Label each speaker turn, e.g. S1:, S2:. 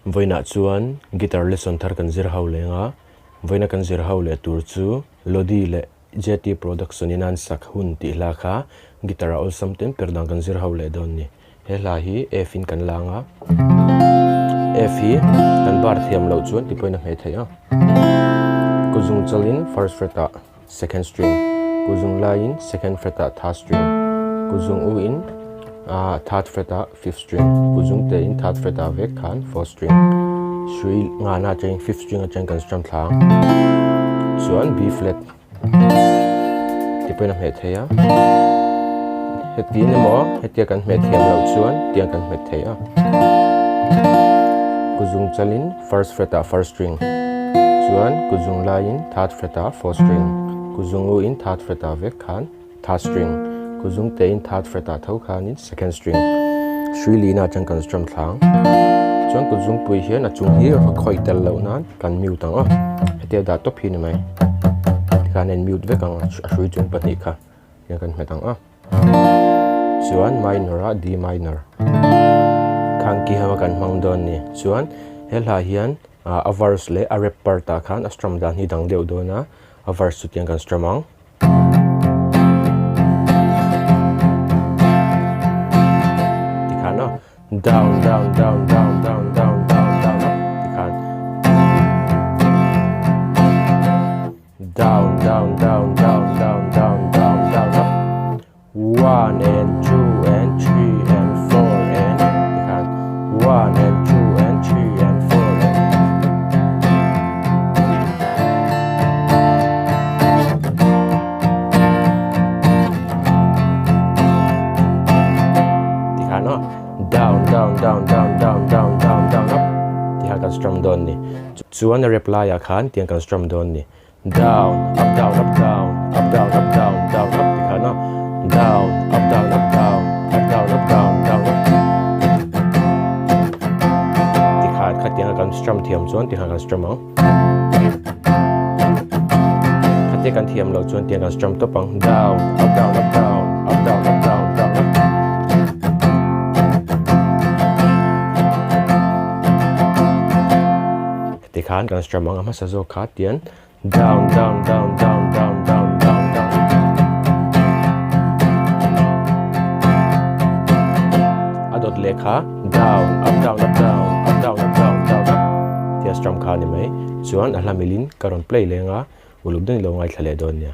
S1: Vawiinah chuan guitar lesson thar kan zir ho leng a, vawiina kan zir ho leh tur chu Lodi leh JT Production in an sak hun tih hla kha guitar a awlsam ten per dan kan zir ho leh dawn ni. He hla hi F in kan lang a, F hi kan bar thiam loh chuan ti pawhin a hmeh theih a. Kuzung chalin first fret ah second string, kuzung laiin second fret ah third string, kuzung u in third fret ah fifth string, kuzung te in third fret ah vek khan fourth string, hrui ngana atangin fifth string atangin kan strum thla ang chuan B flat ti pawhin a hmeh thei a, hetin emaw hetia kan hmeh thiam loh chuan tiang kan hmet thei a, kuzung chalin first fret ah first string chuan kuzung laiin third fret ah fourth string, kuzung u in third fret ah vek khan third string, kuzung te in third fret ah tho khanin second string, hrui lina atang kan strum thlang chuan kuzung pui hian a chung hi a khawih tel loh nan kan mute ang aw hetia dah tawp hi ni mai tikhan a in mute vek ang a hrui chung pahnih kha hian kan hmet ang a. Chuan minor ah D minor khan key ho a kan hmang dawn a ni. Chuan he hla hian a verse leh a rap part ah khan a strum dan hi dang deuh dawn a, a verse chu tiang kan strum ang. Tikhan aw down down down down down down down down a tikhan Down down down down down down down down up one and two and three and four and tikhan one and two and three and four and tikhan aw down down down down down down down down up tikhan kan strum dawn ni. Chuan a rep laiah khan tiang kan strum dawn ni. Down, up down up down, up down up down, down up ti khan a. Down, up down up down, up down up down, down up ti khan khatianga kan strum thiam chuan ti khan kan strum ang. Khatia kan thiam loh chuan tiang kan strum tawp ang. Down, up down up down, up down up down, down up. Tikhan kan strum ang a hmasa zawk kha tian down down down down down down down down a dawt leh kha down up down up down up down up down down up tia strum kha a ni mai chuan a hla milin ka rawn play leng a uluk deuhin lo ngaithla leh dawn nia.